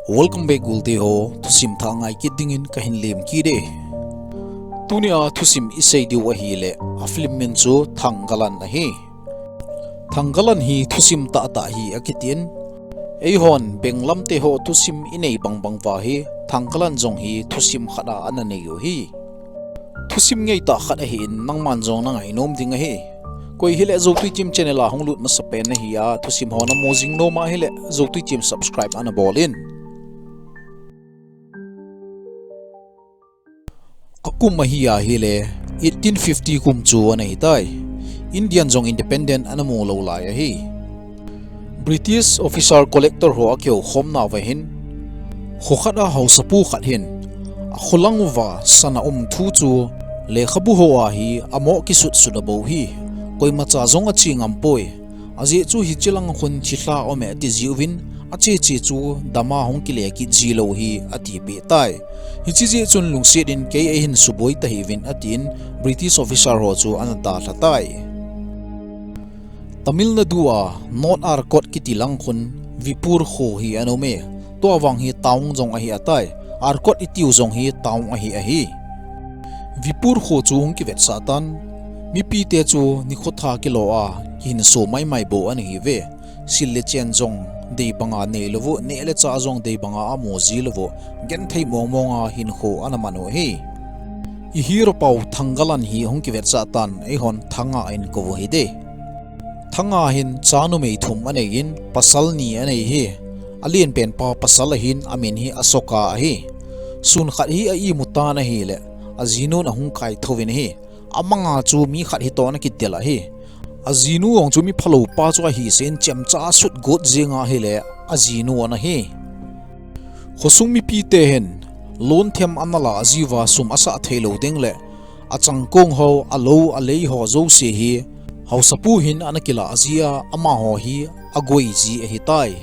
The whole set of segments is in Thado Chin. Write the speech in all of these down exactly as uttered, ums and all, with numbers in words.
Welcome back gulte ho, thusim thah ngai kit dingin kahin lem kit e. Tunia thusim isei diu ahile, a film min chu Thanggalan ahi. Thanggalan hi thusim tahtah hi akitin, eihon benglam te ho thusim inei bangbang uva hi, Thanggalan jong hi thusim khat a ana nei u ahi. Thusim ngeitah khat ahin, nangman jong nangai nom ding ahi. Koi hile Zotui Team channel a hung lut masapen nahi a, thusim ho namu jing nom ahile, Zotui Team subscribe ana bol in. Akum ahi ahile, eighteen fifty kum chu ana hitai. Indian jong independent ana mu lou lai ahi. British officer collector ho akihoukhom nauva hin, kho khat a haosapu khat hin, akholang uva sana um thu chu lekhabu hoa hi amo kisut sut abol u ahi. Koimacha jong ache ngam poi. Ajeh chu hiche lang khun thilha aume ati jiuvin, ache che chu dama hung kile kit ji lou u ahi atipeh tai. Hiche jeh chun lungset in kei eihin suboi tahiuvin atin, British officer ho chu ana dalha tai. Tamil Nadu a North Arcot kiti lang khun Vipur kho hi ana um e. Tua vang hi town jong ahi ahitai. Arcot itiu jong hi town ahi ahi. Vipur kho chu hung kivetsah tan, mipite chu nikho tha kilo a kihinso maimai bou ana hiuve. Sil le chen jong dei banga nei lou u, neh le chah jong dei banga amu ji lou u, genthei mong mong a hinkho ana man u ahi. I hero pau Thanggalan hi hung kivetsah tan, eihon Thanga in kou u hite. Thanga hin cha numei thum anei in, pasal ni anei ahi. Alen pen pa pasal ahin, amin hi Asoka ahi. Sun khat hi a imu tan ahile, ajinun ahung kaithou vin ahi. Amanga chu mi khat hi toh ana kitel ahi. Ajinu jong chu mi phalou pa chu ahi jeh in, chemcha asut got jeng ahile, ajinu ana hi. Khosung mipite hin, loan them ana la jiuva sum asah thei lou ding le, achangkong ho, alou, alei ho jouse hi, haosapu hin ana kila jia, amaho hi agoi ji ahitai.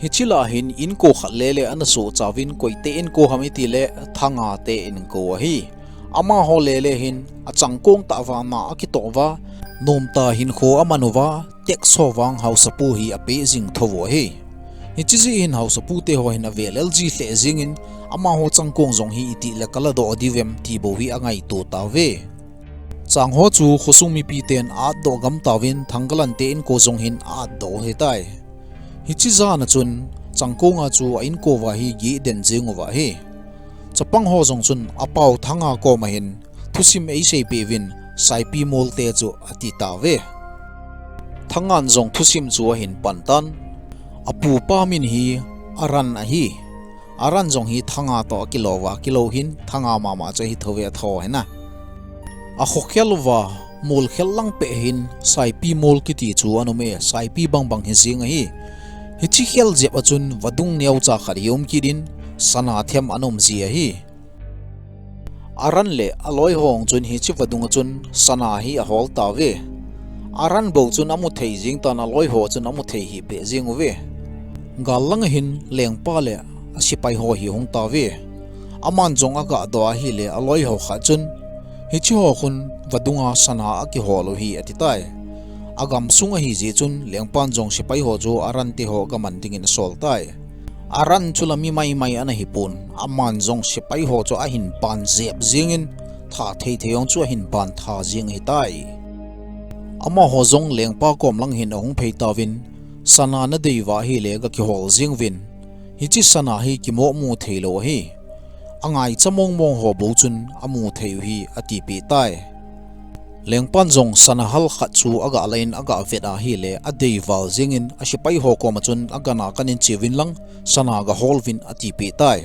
Hiche lah hin inko khat lele ana sohcha uvin, koite inko ham itile, Thanga te inko ahi. Amaho lele hin, achangkong tah uva na akitoh uva, nomtah hinkho aman uva, tax ho vang haosapu hi apeh jing thou u ahi. Hiche jeh hin haosapu te ho hin avel el ji lheh jengin, amaho changkong jong hi itih le kala doh diu vem ti bou hi angaito tauve. Chang ho chu khosung mipiten atdoh gam tauvin, Thanggalan te inko jong hin atdoh u ahitai. Hiche jan a chun, changkong a chu a inko uva hi geh den jeng uva ahi. Chapang ho jong chun apau Thanga koma hin, thusim eiseipeh uvin, Saipi mol te chu ati tauve. Thangan jong thusim chu ahin pan tan. Apupa min hi Aran ahi. Aran jong hi Thanga toh akilou uva, akilou hin Thanga mama chu ahi thou ve, atho hina. Akhokhel uva, mol khel lang peh hin Saipi mol kiti chu ana um e, Saipi bangbang hi jeng ahi. Hiche khel jep a chun vadung neocha khat hi um kit in, sana them ana um ji ahi. Aran le aloi ho chun hiche vadung a chun sana hi ahol tauve. Aran bou chun amu thei jeng tan, aloi ho chun amu thei hih peh jeng uve. Gal lang a hin lengpa le asepai ho hi hung tauve. Aman jong aga doh ahile aloi ho khat chun, hiche ho khun vadung a sana akihol u ahi atitai. Agamsung ahi jeh chun lengpan jong sepai ho chu Aran te ho gaman dingin asol tai. Aran chu la mi maimai ana hipon, aman jong sepai ho chu ahin pan jep jengin, tha thei thei jong chu ahin pan tha jeng ahitai. Amaho jong lengpa kom lang hin ahung phei tauvin, sana nadei uva ahile gakihol jeng uvin, hiche sana hi kimoh mu thei lou ahi. Angaicha mong mong ho bou chun amu thei u ahi atipeh tai. Lengpan jong sana hal khat chu aga la in aga vet ahile adei val jengin asepai ho koma chun agana kahin che uvin lang sana gahol uvin atipeh tai.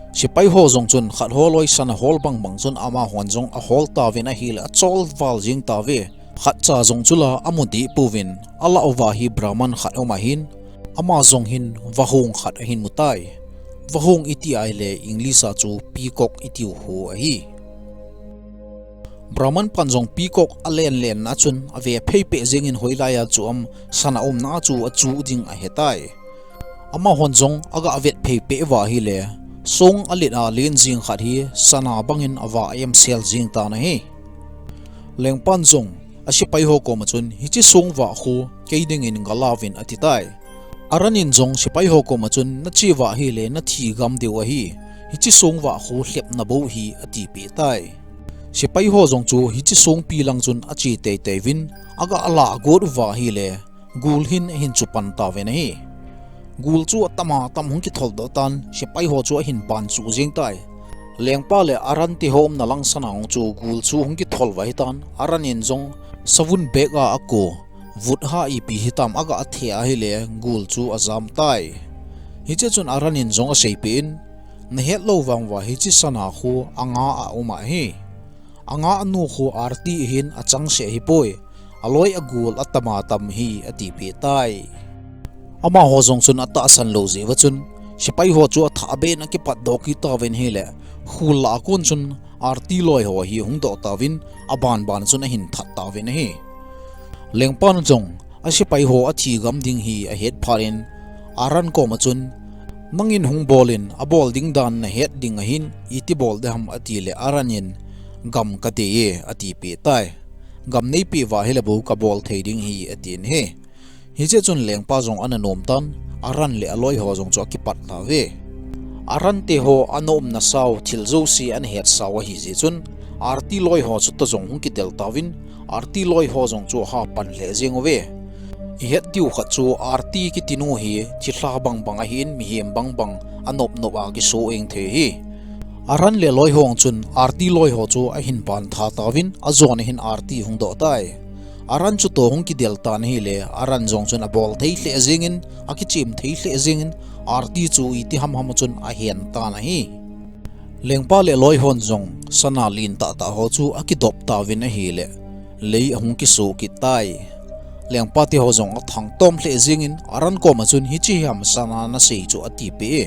Sepai ho jong chun khat ho loi sana hol bangbang chun amahon jong ahol tauvin ahile achol val jeng tauve. Khatcha jong chu la amu deh pouvin, alah uva hi Brahman khat aum ahin, ama jong hin vahong khat ahin mu tai. Vahong iti ahile English a chu peacock itiu ho ahi. Brahman pan jong peacock alen len na chun ave phei peh jengin hoilai a chu am sana umna chu achuh ding ahetai. Amahon jong aga vet phei peh uva ahile, song alet a len jeng khat hi sana bangin ava emsel jeng tan ahi. Lengpan jong asepai ho koma chun hiche song vah khu kei dingin galauvin atitai. Aran in jong sepai ho koma chun, "Nache uva ahile nathi gam diu ahi. Hiche song uva khu lhepna bou ahi," atipeh tai. Sepai ho jong chu hiche songpi lang chun ache teitei uvin, aga lah got uva ahile, gul hin ahin chu pan tauvin ahi. Gul chu atam atam hung kithol doh tan, sepai ho chu ahin ban chu jeng tai. Lengpa le Aran te ho umna lang sana hung chu gul chu hung kithol uva ahitan, Aran in jong savun bek a ako, vut ha ipi hitam aga the ahile gul chu ajam tai. Hiche chun Aran in jong aseipeh in, "Nahet lou vang uva hiche sana khu anga a um ahi. Anga anu khu Arti ahin achangseh ahipoi. Aloi agul atam atam ahi," atipeh tai. Amaho jong chun atahsan lou jeh uva chun, sepai ho chu athah beh in akipat doh kit tauvin ahile, khul lah a kon chun Arti loi ho hi hung doh tauvin, aban ban chun ahin that tauvin ahi. Lengpan jong, asepai ho athi gam ding hi ahet phat in, Aran koma chun, "Nangin hung bol in, abol ding dan nahet ding ahin, iti bol ding ham," atile Aran in, "Gam kadei e," atipeh tai. "Gam neipeh uva ahile bou kabol thei ding ahi," atin ahi. Hiche chun lengpa jong ana nom tan, Aran le aloi ho jong chu akipat tauve. Aran te ho ana umna sao, thil jouse ana het sao ahi jeh chun, Arti loi ho chu toh jong hung kidel tauvin, Arti loi ho jong chu aha pan lheh jeng uve. Ihet diu khat chu Arti kiti nu hi thilha bang bang ahin, mihem bang bang anop nop a kiso eng thei ahi. Aran le aloi ho chun Arti loi ho chu ahin ban tha tauvin, ajon ahin Arti hung doh tai. Aran chu toh hung kidel tan ahile, Aran jong chun abol thei lheh jeng in, akichem thei lheh jeng in, Arti chu iti ham ham chun ahen tan ahi. Lengpa le aloi hon jong sana len tah tah ho chu akidop tauvin ahile, lei ahung kiso kit tai. Lengpa te ho jong athang tom lheh jeng in, Aran koma chun, "Hiche ham sana nasei chu," atipeh e.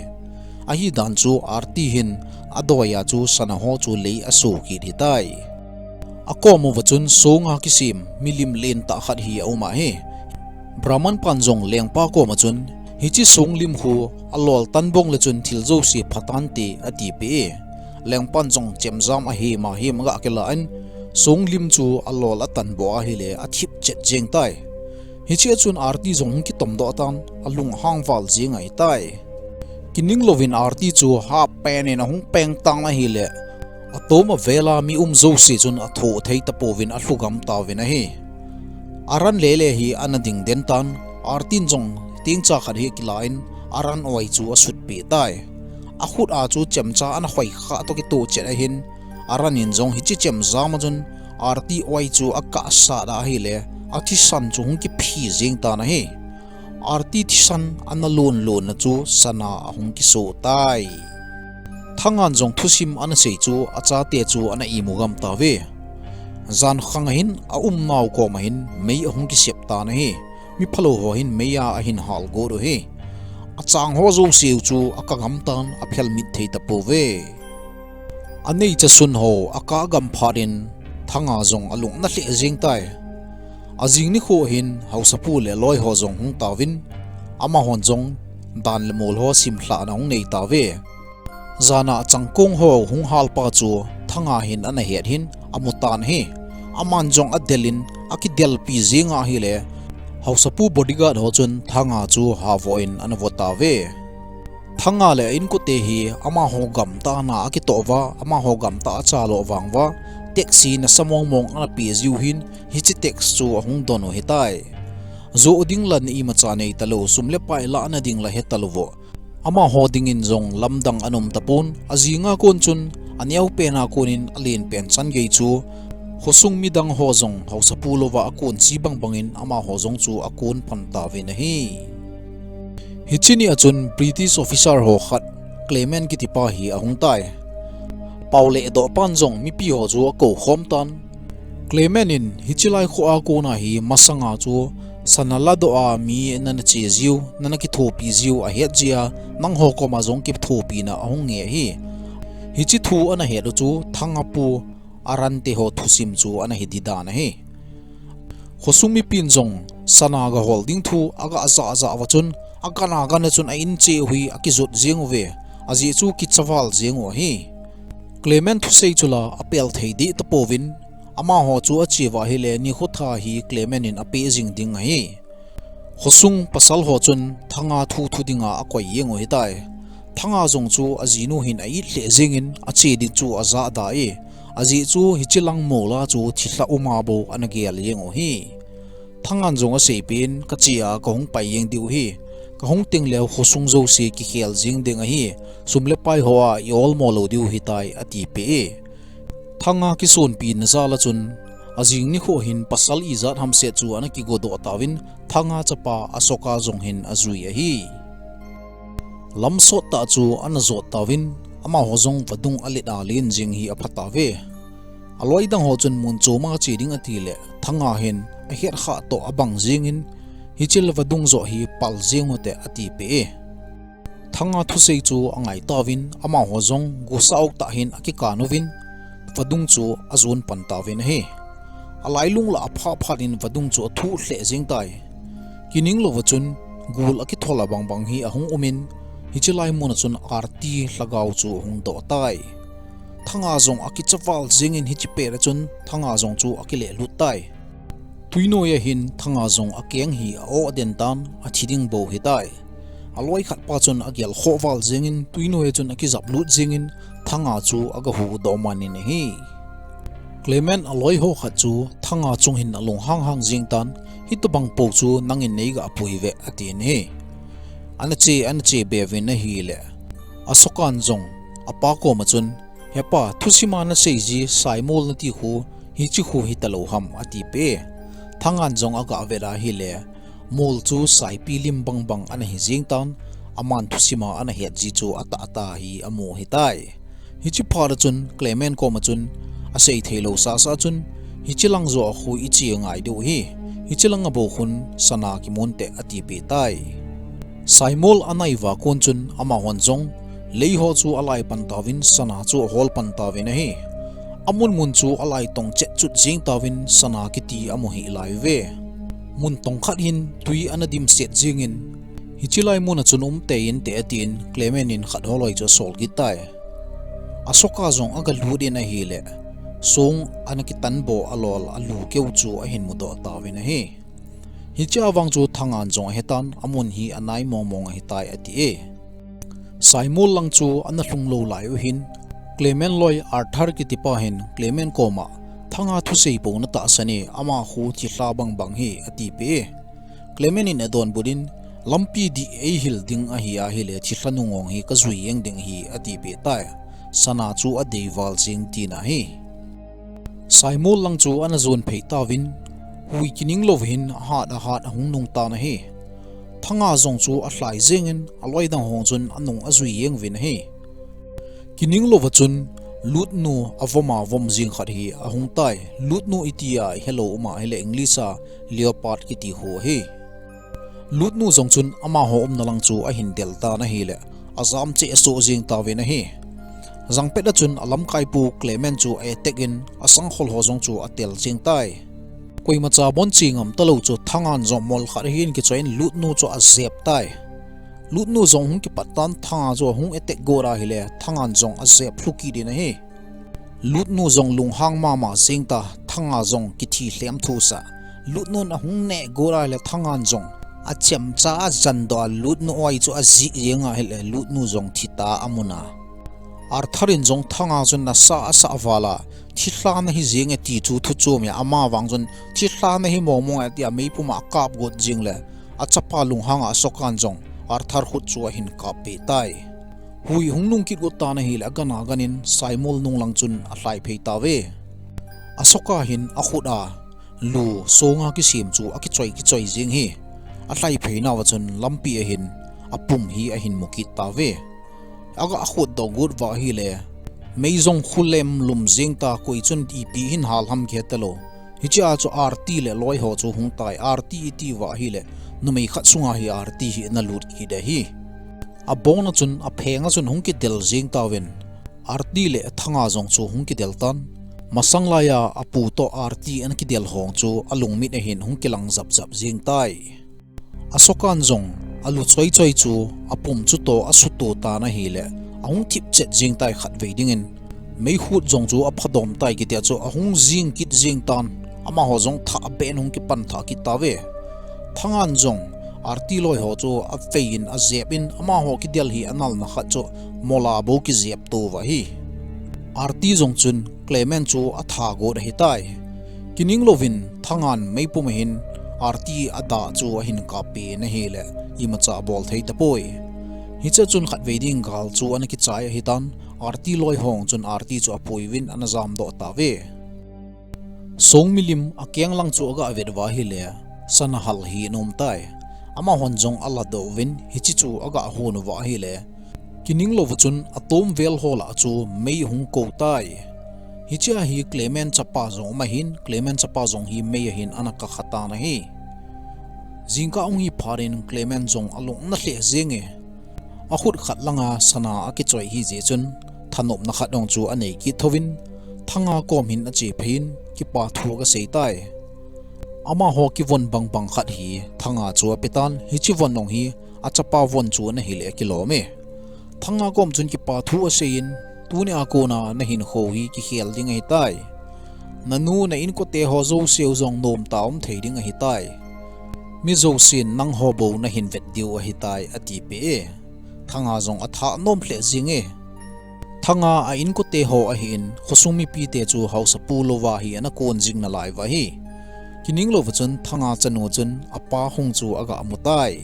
Ahi dan chu Arti hin adoi a chu sana ho chu lei aso kit ahitai. Akom uva chun song a kisem milim len tah khat hi aum ahi. Brahman pan jong lengpa koma chun, "Hiche song lim khu alol tan bang le chun thil jouse pha tante," atipeh e. Lengpan jong chemjam ahem ahem aga kilah in, song lim chu alol atan boh ahile athip chet jeng tai. Hiche a chun Arti jong hung kitom doh tan, alunghang val jeng ahitai. Kining louvin Arti chu half pant in ahung peng tan ahile, atom avel a mi um jouse chun athoh thei tapouvin alhu gam tauvin ahi. Aran le le hi ana ding den tan, Artin jong tengcha khat hi akilah in, Aran oi chu asutpeh tai. Akhut a chu chemcha ana khoi kha toh kitoh chet ahin, Aran in jong hiche chemjam a chun Arti oi chu akah sat a ahile, athisan chu hung kiphi jeng tan ahi. Arti thisan ana lon lon na chu sana ahung kiso tai. Thangan jong thusim ana sei chu achate chu ana imu gam tauve. Jan khang a hin aumnau koma hin mei ahung kisep tan ahi. Mi phalou ho hin mei a ahin hal got u ahi. Achang ho jouse u chu akah gam tan, aphel mit thei tapouve. Anei chasun ho akah gam phat in Thanga jong alung ana lheh jeng tai. Ajing nikho hin haosapu le loi ho jong hung tauvin, amahon jong dan le mol ho simlhah ana hung nei tauve. Jan a achangkong ho hung halpa chu Thanga hin ana het hin amu tan ahi. Aman jong adel in akidelpi jeng ahile, haosapu bodyguard ho chun Thanga chu havoh in ana vo tauve. Thanga le a inkote hi amaho gamtah a akitoh uva, amaho gamtah a achalo vang uva, tax hi nasa mong mong ana pe jiu hin, hiche tax chu ahung don u ahitai. Joh ding lan imacha nei talou, sum le pai lahna ding la he talou vo. Amaho dingin jong lamdang ana um tapon, ajing a kon chun, aneo pen a kon in alen pen chan gei chu, khosung midang ho jong haosapu louva akon chi bang bangin amaho jong chu akon pan tauvin ahi. Hiche ni a chun British officer ho khat Clement kitipa hi ahung tai. Pao le doh pan jong mipi ho chu akou khom tan. Clement in hiche lai kho a kon a hi masanga chu sana ladoh a mi nana che jiu, nana kithopi jiu ahet jeh a, nangho koma jong kithopina ahung nge ahi. Hiche thu ana het u chu Thanga pu Arante ho thusim chu ana hi di dan ahi. Khosung mipin jong sana gahol ding thu aga jah jah uva chun, agan agan a chun a in che u hi akijot jeng uve, ajeh chu kicha val jeng u ahi. Clement thusei chu la apel thei deh tapouvin, amaho chu ache uva ahile nikho tha hi Clement in ape jing ding ahi. Khosung pasal ho chun Thanga thu thu dinga akoi jeng u ahitai. Thanga jong chu ajinu hin a-it lheh jengin ache ding chu ajah da e. Ajeh chu hiche lang mol a chu thilha um a bou ana gel jeng u ahi. Thangan jong aseipeh in, kache a kahung pai jeng diu ahi. Kahung teng leh khosung jouse kikhel jeng ding ahi. Sum le pai ho a i-olmo lou diu ahitai, atipeh e. Thanga kisonpina jal a chun, ajing nikho hin pasal ijat hamseh chu ana kigodoh tauvin, Thanga chapa Asoka jong hin ajui ahi. Lamsot tah chu ana jot tauvin, amaho jong vadung alet a len jeng hi apha tauve. Aloi dang ho chun mun chom a che ding ati leh, Thanga hin ahet khah toh abang jengin, hiche le vadung joh hi pal jeng u hite, atipeh e. Thanga thusei chu angai tauvin, amaho jong gusa ok tah hin akikan uvin, vadung chu ajon pan tauvin ahi. Alailung lah a phat phat in vadung chu athuh lheh jeng tai. Kining lou a chun gul akithol a bang bang hi ahung umin, hiche lai mun a chun arti lhagao chu ahung doh tai. Thanga jong akicha val jengin hiche pet a chun Thanga jong chu akilehlut tai. Tuinoi a hin Thanga jong akeng hi a-oh den tan, athi ding bou ahitai. Aloi khat pa chun agel khoh val jengin tuinoi a chun akijap lut jengin Thanga chu agahu doh man in ahi. Clement aloi ho khat chu Thanga chung hin alunghang hang jeng tan, hitobang pou chu nangin neigah pui ve, atin ahi. Ana che, ana che be uvin ahileh, Asokan jong apa koma chun, Hepa, thusim a nasei ji Saimol nati khu, hiche khu hita lou ham, atipeh e. Thangan jong agah vet ahileh, mol chu saipi lim bang bang ana hi jeng tan, aman thusim a ana het ji chu atah tah hi amu ahitai. Hiche phat a chun Clement koma chun, asei thei lou sasa chun, hiche lang joh a khu iche ngai diu ahi. Hiche lang a bou khun sana kimun te, atipeh tai. Saimol anai uva kon chun amahon jong lei ho chu alai pan tauvin, sana chu ahol pan tauvin ahi. Amun mun chu alai tong chet chut jeng tauvin, sana kiti amu hih lai uve. Mun tong khat hin tui ana dimset jengin, hiche lai mun a chun um tei inte, atin Clement in khat ho loi chu asol kit tai. Asoka jong agalut in ahileh, song ana kitan boh alol alu keu chu ahin mudoh tauvin ahi. Hiche a vang chu Thangan jong ahetan, amun hi anai mong mong ahitai, ati e. Saimol lang chu ana lhung lou lai u hin, Clement loi Arthur kiti pa hin Clement koma, Thanga thusei pou natahsan e, ama khu thilha bang bang ahi, atipeh e. Clement in adonbut in, lampi dih eihil ding ahi ahileh thilha nungong hi kajui jeng ding ahi, atipeh tai. Sana chu adei val jeng tina ahi. Saimol lang chu ana jon phei tauvin, hui kining lou hin ahat ahat ahung nung tan ahi. Thanga jong chu alhai jengin aloi dang ho chun anung ajui jeng uvin ahi. Kining lou a chun lutnu avom a vom jeng khat hi ahung tai. Lutnu iti a ihelou um ahileh English a leopard kiti khu ahi. Lutnu jong chun amaho umna lang chu ahin del tan ahileh, ajam cheh soh jeng tauvin ahi. Jangpet a chun alamkaipu Clement chu a-attack in asangkhol ho jong chu atel jeng tai. Koimacha bon che ngam talou chu Thangan jong mol khat ahin kichoi in lutnu chu ajep tai. Lutnu jong hung kipat tan, Thanga chu ahung attack got ahileh Thangan jong ajep lhu kit in ahi. Lutnu jong lunghang mama jeng ta, Thanga jong kithi lhem thusah. Lutnun ahung neh got ahileh Thangan jong achemcha ajandoh a, lutnu oi chu ajih jeng ahileh lutnu jong thi ta amun a. Arthur in jong Thanga chun nasa asah val a, thilha nahi jeng e ti chu thu chom e, ama vang chun thilha nahi mong mong e tia meipum a akap got jeng leh, achapa lunghang a Asokan jong Arthur khut chu ahin kap peh tai. Hui hung nung kit got tan ahileh agan agan in Saimol nung lang chun alhai phei tauve. Asoka hin akhut a lu songa kisem chu akichoi kichoi jeng hi. Alhai phei nauva chun lampi a hin apum hi ahin mu kit tauve. Aga khut doh got uva ahileh, mei jong khu lem lum jeng ta, koi chun ipi hin hal ham kihe talou. Hiche a chu Arti le loi ho chu hung tai, Arti iti uva ahileh numei khat sunga hi Arti hi ana lut kit ahi. Abon a chun, apheng a chun hung kidel jeng tauvin, Arti le Thanga jong chu hung kidel tan. Masang laiya apu toh Arti ana kidel hong chu alungmit a hin hung kilang jap jap jeng tai. Asokan jong alu choi choi chu apum chu toh asuto tan ahileh, ahung thip chet jeng tai khatvei dingin. Meikhut jong chu aphadom tai kitia chu ahung jing kit jeng tan, amaho jong thah beh in hung kipan thah kit tauve. Thangan jong Arti loi ho chu avei in ajep in amaho kidel hi analna khat chu mola bou kijep tou va hi. Arti jong chun Clement chu atha got ahitai. Kining louvin Thangan meipum ahin Arti adah chu ahin kap pen ahile imacha abol thei tapoi. Hiche chun khatvei ding gal chu ana kichai ahitan, Arti loi ho chun Arti chu apui uvin ana jamdoh tauve. Song milim akeng lang chu aga vet uva ahile, sana hal hi anom tai. Amahon jong aladoh uvin hiche chu aga hon uva ahile, kining louva chun atom vel ho lah chu mei ahung kou tai. Hichea hi Clement chapa jong um ahin, Clement chapa jong hi mei ahin ana kakha tan ahi. Jingkah ahung hi phat in Clement jong alung ana lheh jenge. Akhut khat langa sana akichoi ahi jeh chun, thanopna khat jong chu anei kit thouvin, Thanga kom hin ache phei in, kipa thu agasei tai. Amaho kivon bangbang khat hi Thanga chu apetan, hiche von jong hi achapa von chu ana hile akilom e. Thanga kom chun kipa thu asei in, tunia kona nahinkho hi kikhel ding ahitai. Nanu na inkote ho jouseu jong nomtah um thei ding ahitai. Mi jousen nangho bou nahin vet diu ahitai, atipeh e. Thanga jong atha nom lheh jenge. Thanga a inkote ho ahin, khosung mipite chu haosapu louva hi ana kon jing nalai uva hi. Kining louva chun Thanga chanu chun apa hung chu aga mu tai.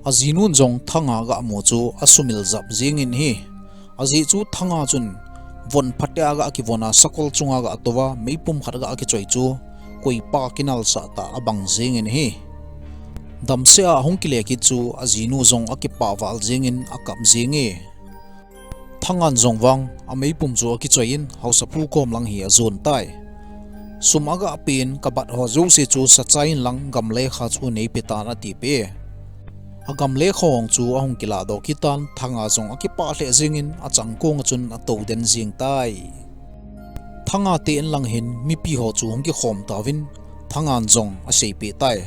Ajinun jong Thanga aga mu chu asumil jap jengin ahi. Ajeh chu Thanga chun von phatea aga kivon a sakol chunga aga touva meipum khat aga kichoi chu koipa kinalsah tah abang jengin ahi. Damsel a ahung kile kit chu ajinu jong akipah val jengin akap jenge. Thangan jong vang ameipum chu akichoi in haosapu kom lang hi ajon tai. Sum aga pen, kabat ho jouse chu sachai in lang gam lekha chu neipe tan, atipeh e. Agam lekha ho chu ahung kiladoh kit tan, Thanga jong akipah lheh jengin achangkong a chun atou den jeng tai. Thanga te in lang hin mipi ho chu hung kikhom tauvin, Thangan jong aseipeh tai.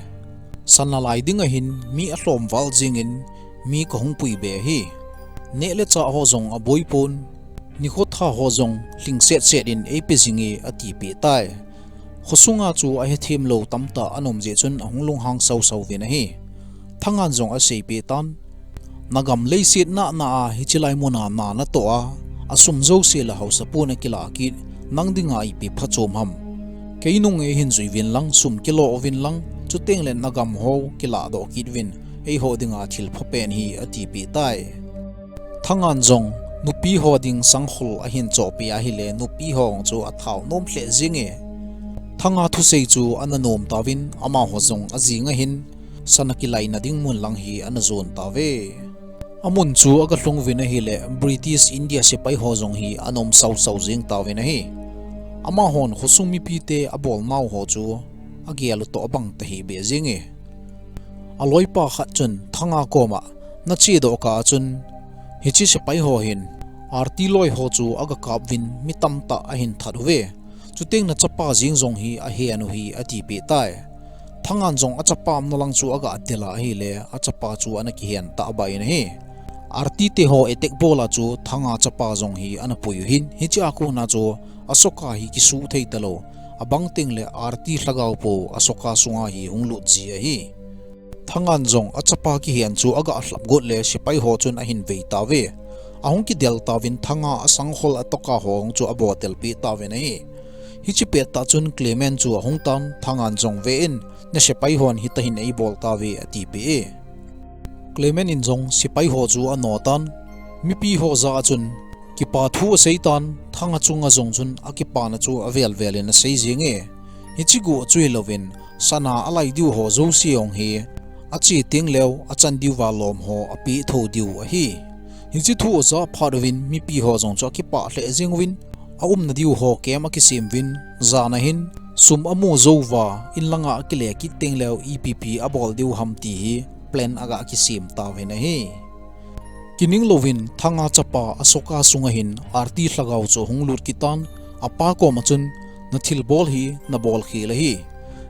Sana lai ding ahin mi alhom val jengin mi kahung pui be ahi. Neh le chah ho jong aboi pon, nikho tha ho jong lhing setset in eipe jinge, atipeh tai. Khosunga chu ahethemlou tamtah ana um jeh chun ahung lunghang sausau uvin ahi. Thangan jong aseipeh tan, nagam leiset nahna a hiche lai muna na natoh a, asum jouse le haosapun akilah kit, nang dinga ipi phachom ham. Keinung eihin jui uvin lang, sum kilo uvin lang, chutengle nagam ho kilahdoh kit uvin, eiho dinga thil phapen ahi, atipeh tai. Thangan jong nupi ho ding sangkhol ahin chohpeh ahile, nupi ho chu athao nom lheh jenge. Thanga thusei chu ana nom tauvin, amaho jong ajing ahin, sana kilaina ding mun lang hi ana jon tauve. Amun chu aga lhung uvin ahile, British India sepai ho jong hi ana um sausau jeng tauvin ahi. Amahon khosung mipite abolnau ho chu agel u toh abang tahih beh jenge. Aloipa khat chun Thanga koma, nachedoh kah a chun, hiche sepai ho hin Arti loi ho chu aga kap uvin mi tamtah ahin that uve. Chuteng nachapa jeng jong hi ahen u hi, atipeh tai. Thangan jong achapa umna lang chu aga tel a ahile, achapa chu ana kihen tahbeh in ahi. Arti te ho attack bol a chu Thanga chapa jong hi ana pui u ahin, hichea kona chu Asoka hi kisuh thei talou, abang tengle Arti lhagao pou Asoka sunga hi hung lut ji ahi. Thangan jong achapa kihen chu aga lhap got le sepai ho chun ahin vei tauve. Ahung kidel tauvin Thanga asangkhol atoka ho chu abotelpeh tauvin ahi. Hiche pettah chun Clement chu ahung tan, Thangan jong ve in, nasepai hon hitahin eibol tauve, atipeh e. Clement in jong sepai ho chu ano tan, mipi ho jah a chun kipa thu asei tan, Thanga chunga jong chun akipana chu avel vel in asei jenge. Hiche guh chu hilouvin, sana alai diu ho jouse jong hi ache tengleu achan diuva lom ho apeh thou diu ahi. Hiche thu ajah phat uvin mipi ho jong chu akipah lheh jeng uvin, aumna diu ho camp akisem uvin, jan ahin sum amu jouva inlanga akile kit tengleu ipi ipi abol diu ham ti hi plan aga kisem tauvin ahi. Kining louvin Thanga chapa Asoka sunga hin Arti lhagao chu ahung lut kit tan, apa koma chun, nathilbol hi nabol khel ahi.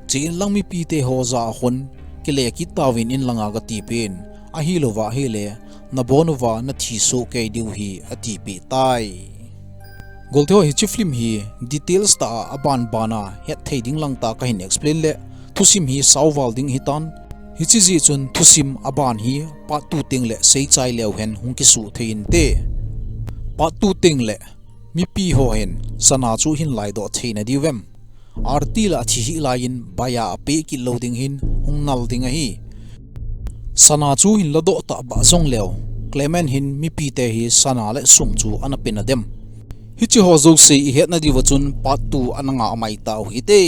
Che inlang mipite ho jah a khun kile kit tauvin inlanga gati pen, ahilouva ahile nabon uva nathi soh kei diu ahi, atipeh tai. Golte ho, hiche film hi details tah a aban ban a hetthei ding lang tah kahin explain le, thusim hi saoval ding ahitan, Hiche jeh chun thusim aban hi part two teng le seichai leu hen hung kisuh thei inte. Part two teng le mipi ho hin Sana chu hin laidoh theina diu vem? Aarti la athi hih laiyin baiya apeh kit lou ding hin hung nal ding ahi. Sana chu hin ladoh tah bah jong leu, Clement hin mipite hi sana le sum chu ana pe na dem? Hiche ho jouse ihetna diuva chun part two ana ngah mai tau hite.